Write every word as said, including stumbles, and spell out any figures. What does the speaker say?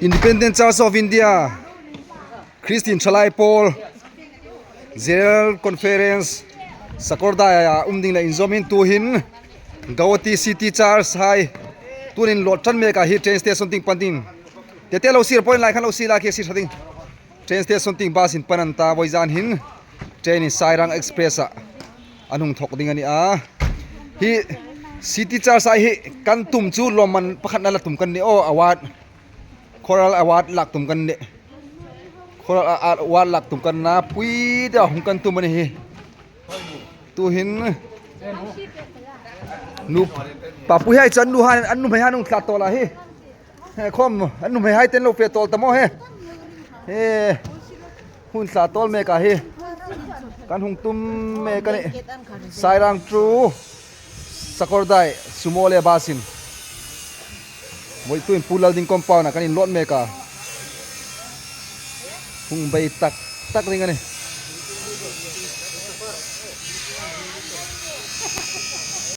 Independent Church of India, Christian Thalai Pawl, General Conference, Sakawrdai a um ding le inzawmin tuhin Guwahati City Church hai tuhin load ṭan mek a hi train station tieng pan ding. Tete lo sir point lai khan lo sir la ke sir sa ding. Train station tieng bus in pan an ta vawizan hin train in Sairang Express a an hung thawk ding a ni a. Hi City Church a hi kan tum chu lawmman pakhatna la tum kan ni aw, award. Choral award lak tum kan ni. Choral a, a, award lak tum kan na pui da hung kan tum a ni hi. Tuhin nu pa pui hai chan nu han an nuhmei han hung tla tawl a hi. He khom an nuhmei hai ten lo fe tawl ta maw he. He hun tla tawl mek a hi. Kan hung tum mek a ni. Sairang chu Sakawrdai sumo le bus in. Voi tuhin Pu Lalding compound a kan inload mek a. Hung bei tak tak ding a ni.